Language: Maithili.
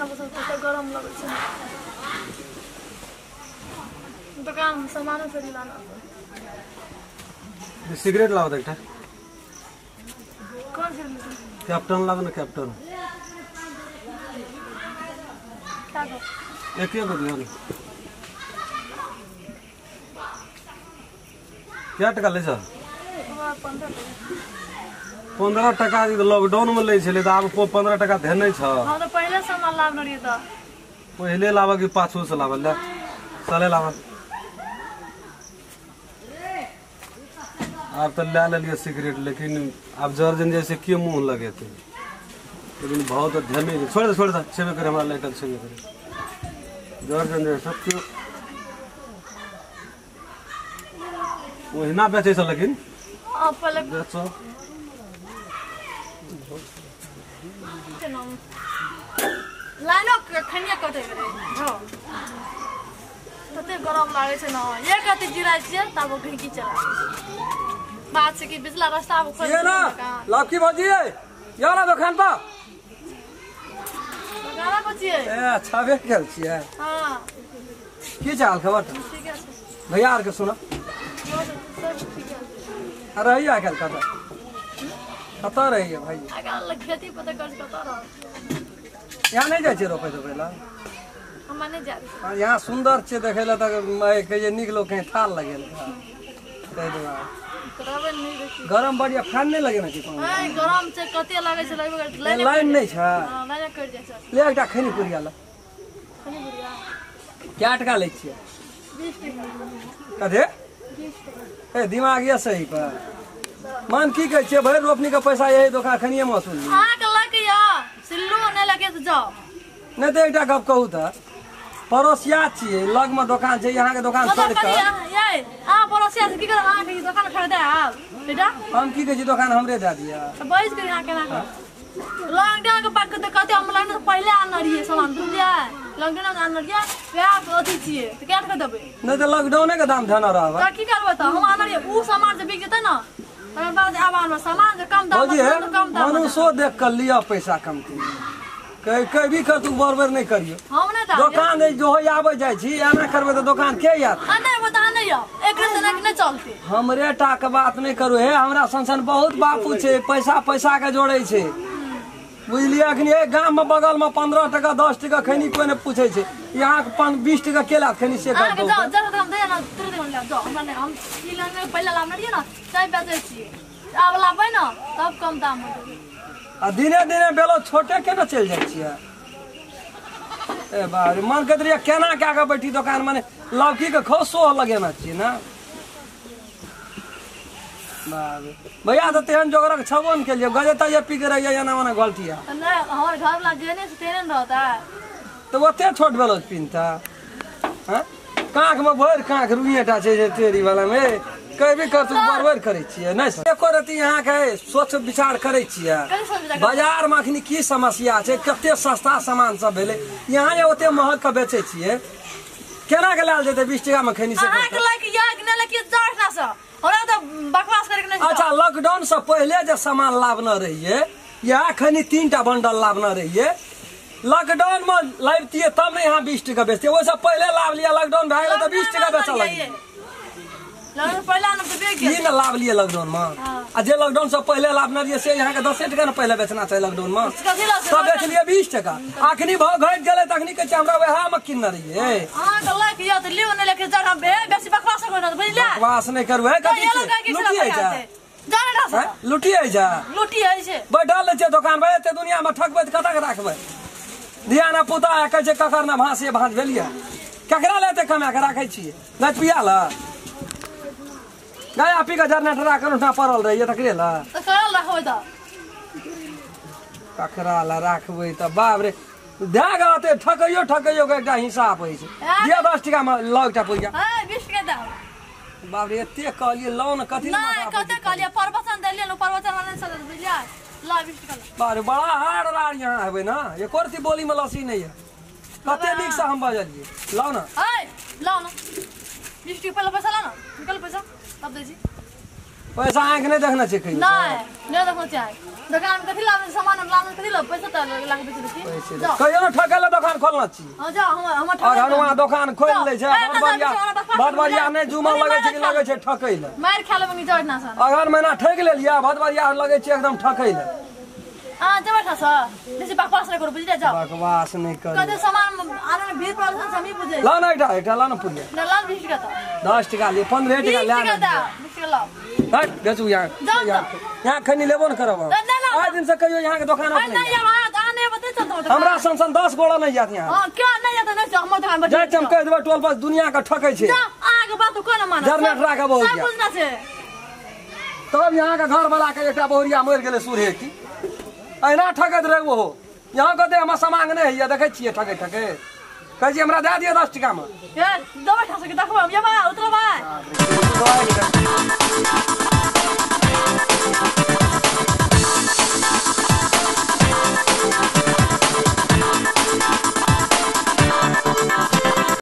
पर कते गरम लगै छै। दोकान सामान फेरी लाना। सिगरेट लाओ एकटा। कौन सिगरेट? कैप्टन लाओ ना, कैप्टन। क्या गो? एक ही गो दियो ना। क्या टका ले सर? 15 टका। 15 टका लॉकडाउन में ले छले त आब 15 टका धेने छ। हां त पहिले सामान लाब रहिए त। पहिले लाबा कि पाछू से लाबा? ले चले लाबा। आब त ले लेलिए सिगरेट, लेकिन आब जर्जन जैसे के मुंह लगेते, लेकिन भाव त धेने छोड़ दे, छोड़ दे, छेबे करे हमरा लाइटर छेबे करे जर्जन जैसे सब क्यों ओहिना बेचै छ, लेकिन अब पहिले बेचो। लाइनो खनिया कटे रे। हां तते गरम लागे छै न, एक अति जिराय छियै तब घिकी चला बात छै कि बिचला रास्ता अब खोल ये ना लड़की भौजी यो ना दुकान पर दुकान पर छियै। ए अच्छा बे गेल छियै। हां की चाल खबर? ठीक है भैया आर के सुना सब ठीक है। रहिया आइकाल्हि कतऽ कतऽ रहिए भाई? आइकाल्हि खेती पता कर कतऽ रह। यहाँ नहीं जाइ छियै रोपै धोपै लए? हमरा नहीं जाइ। यहाँ सुन्दर छै देखै लए तऽ कहै नीक लोक कहीं थाल लगेल ताहि दुआरे गरम बढ़िया। फैन नहीं लगेने छै? गरम छै कते लागै छै, लाइन नहीं छै। हां लाइन कटि जाइ छै। ले एकटा खैनी पुरिया ल। खैनी पुरिया कै टका लै छियै? 20 टका। कथी? 20 टका। ए दिमाग ये सही पर मन की कहै छियै, भरि रोपनी के पैसा यही दोकान खनिये मे वसूल। अहाँके लगे या सिल्लू नहि लगे तऽ जाउ। नहि तऽ एकटा गप कहू तऽ पड़ोसिया छियै, लग में दोकान छै, यहाँ के दोकान छोड़ के ये अहाँ पड़ोसिया से की करब? अहाँ के दोकान खरीदे आब बेटा। हम की कहै छी दोकान हमरे दए दिअ। तऽ बैस के यहाँ केना कर लॉकडाउन के बाद तऽ कहते हम लॉकडाउन से पहिले आनने रहियै सामान, बुझलियै? लॉकडाउन में आनने रहियै वएह अथी छियै तऽ कै टका देबै? नहि तऽ लॉकडाउने के दाम धेने रहब तऽ की करबै? तऽ हम आनने रहियै उ सामान जे बिक जेतै ने तकर बाद आब आनबै सामान जे कम दाम कम दाम। मनुष्यो देख कऽ लिअ पैसा कमती, कहीं भी कर तू बरबर नहीं करियो। हम नहीं दोकान जो हो आबै जाइ छी एना करबै तऽ दोकान के आयत? नहीं बता नहीं आउ एकरे से नहीं चलते। हमरे टा के बात नहीं करू हे, हमरा सन सन बहुत बापू छै, पैसा पैसा के जोड़ै छै बुझलियै। अखनी गाम में बगल में 15 टका 10 टका खैनी कोई नहीं पूछै छै, यहाँ के 20 टका के लात खैनी से कर दो। जाओ जरा हम दे ना तुरंत हम ले जाओ। हमरा हम ई लाइन पहिले लाबने रहियै ना तै बेचै छियै, आब लाबै ना तब कम दाम हो जेतै। आ दिने दिने बेलो छोटे केना चलि जाइ छियै? ए बाप रे, मन कहैत रहियै केना कए कऽ बैठी दोकान, माने लौकी के खो सोह लगेना छियै ना। बाप रे भैया तऽ तेहन जोगरक छबो ने केलियै, गजे तजे पी के रहियै एना ओना गलतिया। नहि हमर घरवला जेहने छै तेहने ने रहतै। तऽ ओते छोट बेलो पिन्हता? हँ काँखमे भरि काँख रुइएटा छै जे तेरी वाला मे कहीं भी कर तू बरबर करै छियै नहि। एको रति अहाँके सोच विचार करै छियै बाजार में अखनी की समस्या छै, कते सस्ता सामान सब भेलै, यहाँ जे ओते महग के बेचै छियै केना के लायल जेतै 20 टका में खैनी से? अहाँके लगे या कि नहि लगे जाउ एहिठाम से, हमरा तऽ बकवास करे के नहि। अच्छा लॉकडाउन से पहिले जे सामान लाबने रहियै, यहाँ खैनी 3 टा बंडल लाबने रहियै, लॉकडाउन में लाबितियै तब ने यहाँ 20 टका बेचतियै। ओहिसँ पहिले लाब लिअ, लॉकडाउन भए गेलै तऽ 20 टका बेचऽ लगलियै। ई ने लाभ लिए लॉकडाउन में, आ जे लॉकडाउन से पहिले लाभने रहियै से यहाँ के 10 टका ने पहिले बेचना चाही लॉकडाउन में, तब बेचलियै 20 टका। अखनी भाव घटि गेलै तऽ अखनी कहै छै हमरा वएह में किनने रहियै। बकवास नहि करू हे, कथी लुटी होइ छै? लुटी होइ छै। बैठल रहै छियै दोकान पर, एते दुनिया में ठकबै तऽ कतऽ के राखबै? धिया पुता कहै छै ककर ने भाँसे भाँज भेलियै, ककरा लए एते कमा कऽ राखै छियै? नहि पिया लए गाय पी के जनरेटर उठा पड़ल रहियै तकरे लए ककरा लए राखबै? तऽ बाप रे दए गऽ ठकैयो ठकैयो के एकटा हिसाब होइ छै। दिअ 10 टका मे लऽ एकटा पुरिया। बाप रे एते कहलियै लऽ ने कथी बाप रे बड़ा हार रार यहाँ हेबै ना, एको रत्ती बोली में लस्सी नहीं है। कते नीक से हम बजलियै। लाउ ना लाउ ना 20 टका पहिले पैसा लाउ ना, निकाल पैसा तब दै छी। पैसा आंख नहीं देखना छै कहियो। नहीं नहीं देखना चाहे दुकान में कथी लाबै सामान हम लाबै कथी ला पैसा त लाख बेच दै छी। जाओ कहियो न ठकै ला दोकान खोलना छी। हां जाओ हम हम और हनुमा दोकान खोल लै छै। बहुत बढ़िया नहीं जुमा लगै छै कि लगै छै ठकै ला। मार खा लेबै जाओ ना सन। अगहन महीना ठकि लेलियै बहुत बढ़िया लगै छै एकदम ठकै ला। हां जब ठा सर बेसी बकवास नहीं करू बुझलियै। जाओ बकवास नहीं करू। कते सामान आने में भीड़ पड़ल छै हम बुझै। ला ना एकटा एकटा ला ना पुरिया। ना ला 20 टका त 10 टका ले 15 टका ला। 20 टका दा 20 टका लाओ। हट बेचू यहाँ यहाँ खनी लेबो न करब। आइ दिन से कहियो यहाँ के दुकान नहीं यार आने बते चलतो हमरा सन सन 10 गोड़ा नहीं जात यहाँ। हां क्या नहीं जात नहीं हमर दुकान पर जाय हम कह देबै टोल पर दुनिया के ठकै छै। जा आगे बात कोना मानत जरनेट राखब बहुत सब बुझना छै। तब यहाँ के घर वाला के एकटा बहुरिया मरि गेलै सुरहे की एना ठकैत रहे ओहो। यहाँ कहते हमर सामान नहीं है देखै छियै ठकै ठकै कहै छी हमरा दए दिअ 10 टका मे। ए दबै ठा सके देखबै हम ये बा उतरबै।